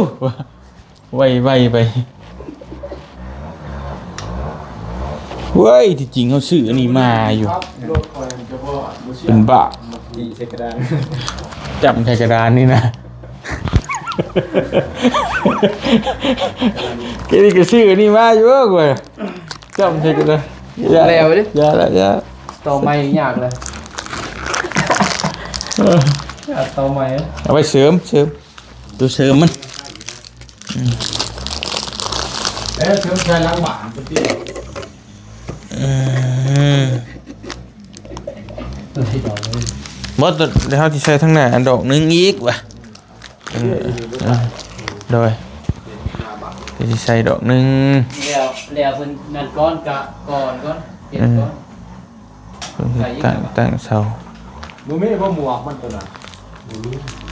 ໄວໆໄປ ເວີຍ ທີ່ຈິງເຮົາຊື້ອັນນີ້ມາຢູ່ ເປັນບ້າ ຕີໃສ່ກະດານ ຈ້ຳໃສ່ກະດານນີ້ນະ ເກນີ້ກະຊື້ອັນນີ້ມາຢູ່ເວີຍ ຈ້ຳໃສ່ກະດານ ຢ່າ ແລ້ວເດ້ ຢ່າລະ ຢ່າ ຕໍ່ໃໝ່ຍາກເລີຍ ເອີ ຢາກຕໍ່ໃໝ່ ເອົາໄວ້ເສີມ ເສີມ ໂຕເສີມມັນ ອືມ ແລ້ວເສີມໃສ່ຫຼັງບ້ານພຸ້ນຕິ ອືມ ບໍ່ ໂຕ ດຽວເຮົາຊິໃສ່ທາງໜ້າອັນດອກໜຶ່ງອີກຫວາ ເອີ ເອີ ໂດຍ ດຽວຊິໃສ່ດອກໜຶ່ງ ແລ້ວ ແລ້ວເພິ່ນນັ້ນກ່ອນ ກະກ່ອນກ່ອນ ເກັບກ່ອນ ເອີ ເພິ່ນເຮັດຕັ້ງ ຕັ້ງເສົາ ບໍ່ມີບໍ່ໝວກມັນໂຕນັ້ນ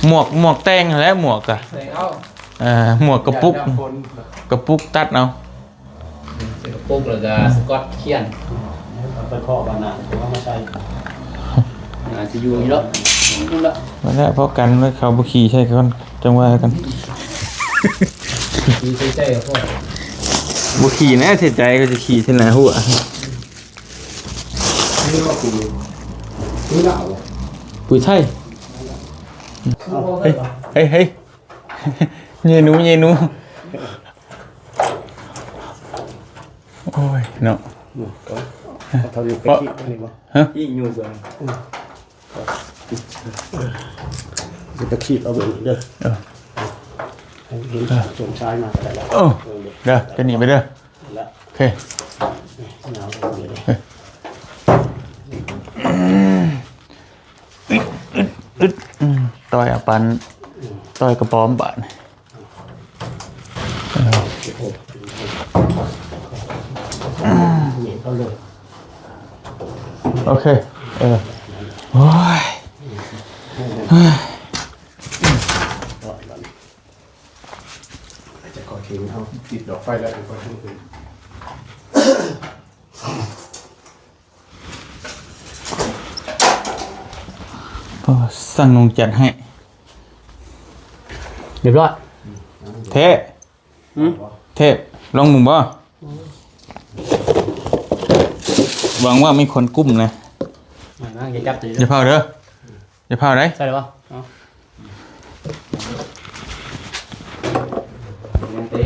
ໝວກ ໝວກແຕ່ງຫັ້ນແຫຼະ ໝວກກະ ໃສ່ເອົາ ເອີ ໝວກກະປຸກ ກະປຸກຕັດເອົາ ໃສ່ກະປຸກແລ້ວກະສະກອດຂຽນ ເອົາໄປເຄາະບາດໜ້າ ເອົາມາໃສ່ ໜ້າຊິຢູ່ນີ້ເນາະ ພຸ້ນລະ ມາແລ້ວ ພໍກັນ ເຂົາບໍ່ຂີ່ໃສ່ກ່ອນ ຈັ່ງວ່າກັນ ຂີ່ໃສ່ໃຈກໍພໍ ບໍ່ຂີ່ນະ ໃສ່ໃຈ ເຂົາຊິຂີ່ໃສ່ໜ້າຫົວ. ນີ້ວ່າປຸຍ ປຸຍລາວ ປຸຍໄທ. ເຮີ້ຍ ເຮີ້ຍ ເຮີ້ຍ ເຍນູ ເຍນູ. ໂອ້ຍເນາະ ເອີ ເຂົາເຈົ້າຢູ່ໄປ ເພາະ ຂີ້ອັນນີ້ບໍ່? ຮະ? ຂີ້ຢູ່ເບິ່ງ ອືມ ຊິໄປຂີດເອົາເບິ່ງເດີ ເອີ ໃຫ້ເຫັນ ເອີ ສົມຊາຍມາກໍໄດ້ລະ ເອີ ເອີ ເດີ ຈະໜີໄປເດີ ລະ ໂອເຄ ຍາວເດີ ເອີ ອຶດ ອຶດ ອືມ ຕ່ອຍອາປັນ ອືມ ຕ່ອຍກະປອມບາດ ໂອເຄ ເອີ ໂອ້ຍ ຈະຂໍເຄງເຮົາຕິດດອກໄຟແລ້ວ ໂອ້ ຊ່າງນຸ່ງຈັດໃຫ້ ຮຽບຮ້ອຍ ແທ້ ຫື ແທ້ ລອງເບິ່ງບໍ່? ຫວັງວ່າມີຄົນກຸ້ມນະ ມາ ມາ ຢ່າຈັບ ຢ່າເຜົາເດີ ຢ່າເຜົາໄດ໋ ໃສ່ແລ້ວບໍ່? ເອົາ ມັນເຕະ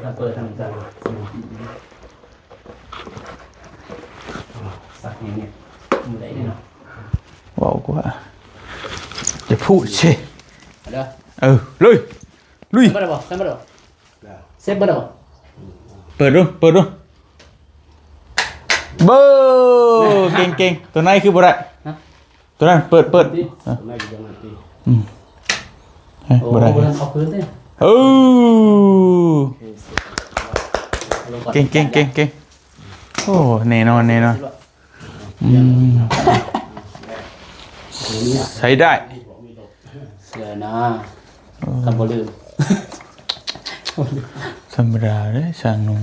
ຖ້າເປີດທາງຈັນ ສັກແຮງນີ້ ບໍ່ໄດ້ເນາະ ເວົ້າກວ່າ ຢ່າພູດຊິ ເອົາເດີ ເອີ ລຸຍ ລຸຍ ໃສ່ບໍ່ໄດ້ບໍ່? ໃສ່ບໍ່ໄດ້ບໍ່? ເຊັດເບິດແລ້ວບໍ່? ເປີດດູ ເປີດດູ ເບີ ເກັ່ງໆ ຕົວໃນຄືບໍ່ໄດ້? ຮະ? ຕົວນັ້ນເປີດ ເປີດ ຕົວໃນຢູ່ຕົງນັ້ນຕິ ອືມ ເຮີ້ຍ ໂອ້ ບໍ່ໄດ້ ບໍ່ທັນເອົາຄືນຕິ ເອີ ເກັ່ງໆໆໆ ໂອ້ ແນ່ນອນ ແນ່ນອນ ອືມ ໃຊ້ໄດ້ ເຊື່ອນະ ເອີ ຄັນບໍ່ລືມ ທຳມະດາເດ້ ຊ່າງນຸ່ງ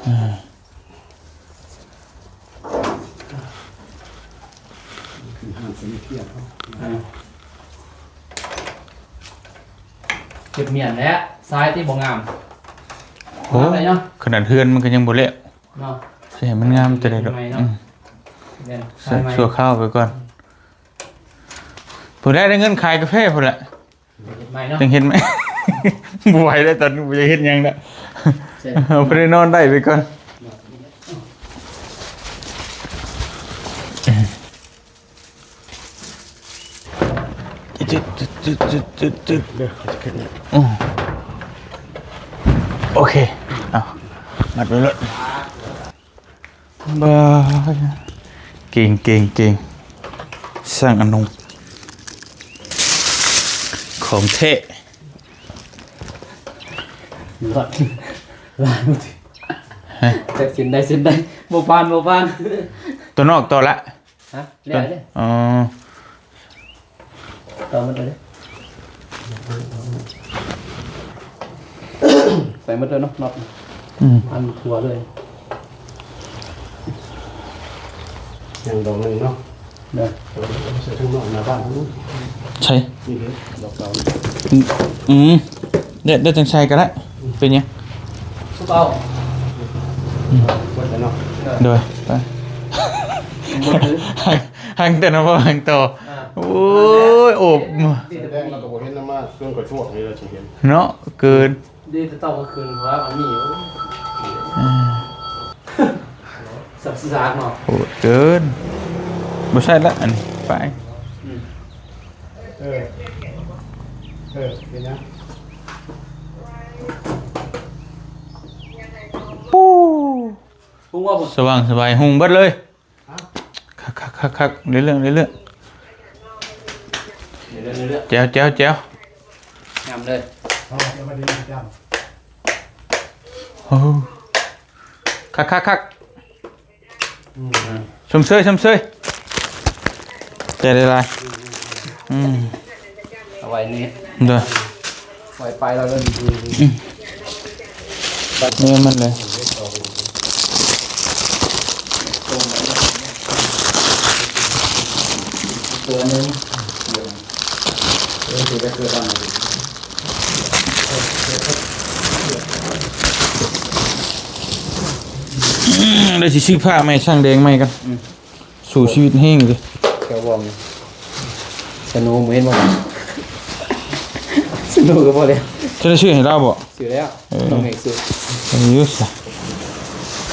ອ່າ ເກັບມ້ຽນແຫຼະ ຊາຍທີ່ບໍ່ງາມ ໂອ້ ງາມໄດ໋ເນາະ ຂະໜາດເຮືອນມັນກໍຍັງບໍ່ແລ້ວ ເນາະ ຊິໃຫ້ມັນງາມແຕ່ໃດດອກ ໃໝ່ເນາະ ອືມ ແມ່ນ ໃສ່ ຊາຍໃໝ່ ຊົ່ວຄາວໄປກ່ອນ ພຸ້ນແຫຼະ ໄດ້ເງິນຂາຍກາແຟພຸ້ນແຫຼະ ເຮັດໃໝ່ເນາະ ຈັ່ງເຮັດໃໝ່ ບໍ່ໄຫວແລ້ວ ຕອນນີ້ບໍ່ຢາກເຮັດຫຍັງແລ້ວ ເອົາໄປນອນໄດ້ໄປກ່ອນ ໂອເຄ ເອົາ ມັດໄວ້ໂລດ ບາຍ ເກັ່ງໆໆ ຊ່າງອະນຸ ຂອງແທ້ ລອດ ລາຍ ຮະ ຈັກເສັ້ນໃດເສັ້ນໃດ ບໍ່ຜ່ານ ບໍ່ຜ່ານ ຕົວນອກຕໍ່ລະ ຮະ ແລ້ວເດ້ ອໍ ຕໍ່ໝົດເລີຍເດ້ ໃສ່ໝົດເລີຍເນາະ ນັອດ ອືມ ອັນທົ່ວເລີຍ ຍັງດອກໜຶ່ງເນາະ ເດີ ເອົາໄປໃສ່ທາງນອກໜ້າບ້ານພຸ້ນ ໃສ່ ນີ້ເດ້ ດອກເກົ່າ ອືມ ອືມ ເດ ເດ ຈັ່ງໃສ່ກໍໄດ້ ເປັນຫຍັງ ຊຸບເອົາ ອືມ ເບິດແລ້ວເນາະ ໂດຍ ໄປ ໝົດເລີຍ ຫາງ ຫາງແຕ່ນະ ຫາງຕໍ່ ອ່າ ໂອ້ຍ ໂອບ ແດງລາວກໍບໍ່ເຫັນນຳມາ ເຄື່ອງກະຊວກນີ້ລາວຊິເຫັນ ເນາະ ເກີນ ດີແຕ່ຕອນກາງຄືນວ່າມັນມີຢູ່ ອືມ ສັບສາກເນາະ ໂຫດເກີນ ບໍ່ໃຊ້ລະ ອັນນີ້ ໄປ ອືມ ເອີ ເອີ ເປັນຫຍັງ ປູ້ ປຸງວ່າ ສະຫວ່າງສະບາຍ ຮຸ່ງເບິດເລີຍ ຄັກໆໆໆ ເລື້ອຍໆ ເລື້ອຍໆ ເລື້ອຍໆ ແຈ່ວໆໆ ງາມເລີຍ ໂອ້ ຄັກໆໆ ອືມ ຊົມເຊີຍ ຊົມເຊີຍ ໃຈຫຼາຍໆ ອືມ ເອົາໄວ້ນີ້ ໂດຍ ໄວ້ໄປແລ້ວເດີ ອືມ ແມ່ນມັນເລີຍ ຕົວໜຶ່ງ ເອີ ຊິໄດ້ເກີດອັນ ອືມ ດຽວຊິຊື້ຜ້າໃໝ່ ຊ່າງແດງໃໝ່ກ່ອນ ອືມ. ສູ້ຊີວິດແຮງເດ້ ແຖວວອງ ສະໂນ ບໍ່ເຫັນບໍ່ ສະໂນກໍບໍ່ແລ້ວ ຈະໄດ້ຊື້ໃຫ້ລາວບໍ່? ຊື້ແລ້ວ ເອີ ນ້ອງເມກຊື້ ເອີ ຢູ່ຊະ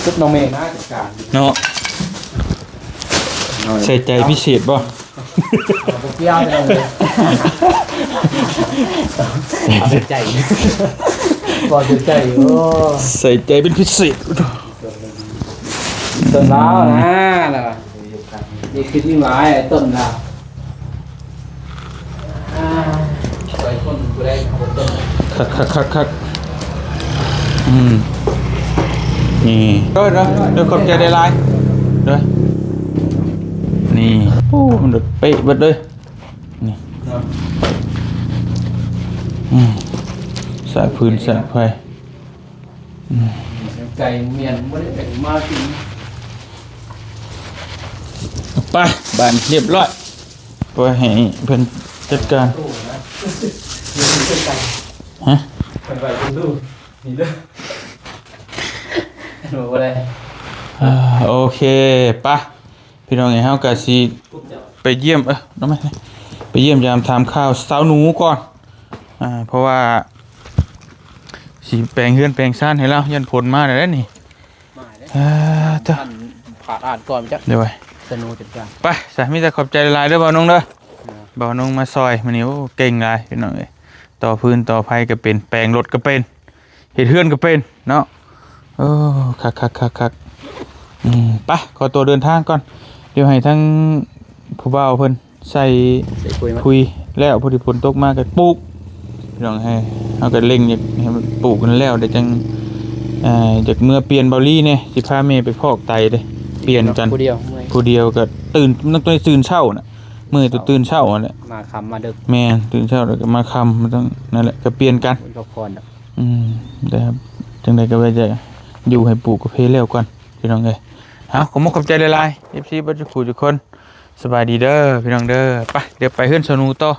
ຊຸດນ້ອງເມກນະຈັດການເນາະ ໃສ່ໃຈພິເສດບໍ່? ເອົາບໍ່ກ່ຽວ ເອົາໃສ່ໃຈ ບໍ່ໃສ່ໃຈ ໂອ້ ໃສ່ໃຈເປັນພິເສດ ຕົ້ນລາວນະ ລະ ນີ້ຄືຍິ່ງຫຼາຍຕົ້ນລາວ ອ່າ ຊ່ອຍຄົນຜູ້ໃດເອົາຕົ້ນ ຄັກໆໆໆ ອືມ ນີ້ ໂດຍໆ ໂດຍ ຂອບໃຈຫຼາຍໆ ໂດຍ ນີ້ ໂອ້ ມັນເປັະເບິດເລີຍ ນີ້ ອືມ ສາຍຟືນສາຍໄຟ ອືມ ໃຈມຽນບໍ່ໄດ້ແບ່ງມາກິນ ໄປ ບາດນີ້ຮຽບຮ້ອຍ ໄວ້ໃຫ້ເພິ່ນຈັດການ ຮະ ເພິ່ນໄວ້ເປັນຕູ້ ນີ້ເດີ ບໍ່ໄດ້ ອ່າ ໂອເຄ ໄປ ພີ່ນ້ອງເອີຍ ເຮົາກະຊິໄປຢ້ຽມ ເອີ ນ້ອງແມ່ ໄປຢ້ຽມຢາມຖາມຂ່າວສາວໜູກ່ອນ ອ່າ ເພາະວ່າຊິແປງເຮືອນແປງຊານໃຫ້ລາວ ຢ້ານຝົນມາແລ້ວນີ້ ມາເດ້ ອ່າ ເຈົ້າ ທ່ານຜ່ານອ່ານກ່ອນຈັກ ໂດຍ ສະໜູຈັດການ ໄປ ຊະ ມີແຕ່ຂອບໃຈຫຼາຍໆເດີ ບ່າວນົງເດີ ອ່າ ບ່າວນົງມາຊ່ອຍມື້ນີ້ ໂອ້ ເກັ່ງຫຼາຍ ພີ່ນ້ອງເອີຍ ຕໍ່ຟືນຕໍ່ໄຟກໍເປັນ ແປງລົດກໍເປັນ ເຮັດເຮືອນກໍເປັນເນາະ ໂອ້ ຄັກໆໆໆ ອືມ ໄປ ຂໍຕົວເດີນທາງກ່ອນ ດຽວໃຫ້ທາງຜູ້ບ່າວເພິ່ນໃສ່ ໃສ່ປຸ໋ຍມາ ປຸ໋ຍແລ້ວ ພໍດີຝົນຕົກມາກໍປູກ ພີ່ນ້ອງເອີຍ ເຮົາກໍເລັ່ງຢາກໃຫ້ມັນປູກນັ້ນແລ້ວ ແລ້ວຈັ່ງ ເອີ ຢາກເມືອປ່ຽນເບົາລີແດ່ ຊິພາແມ່ໄປຟອກໄຕເດ້ ປ່ຽນກັນ ຜູ້ດຽວເມື່ອຍ ຜູ້ດຽວກໍຕື່ນ ມັນຕ້ອງໄດ້ຕື່ນເຊົ້ານະ ເມື່ອຍແຕ່ຕື່ນເຊົ້າຫັ້ນແຫຼະ ມາຄ່ຳມາດຶກ ແມ່ນ ຕື່ນເຊົ້າແລ້ວກໍມາຄ່ຳ ມັນຕ້ອງ ນັ້ນແຫຼະ ກໍປ່ຽນກັນ ອວຍພອນດອກ ອືມ ແຕ່ຈັ່ງໃດກໍວ່າຈະຢູ່ໃຫ້ປູກກາເຟແລ້ວກ່ອນ ພີ່ນ້ອງເອີຍ ເອົາ ຂໍຂອບໃຈຫຼາຍໆ ເອັຟຊີ ເບິດທຸກຜູ້ທຸກຄົນ ສະບາຍດີເດີ ພີ່ນ້ອງເດີ ໄປ ດຽວໄປເຮືອນສາວໜູຕໍ່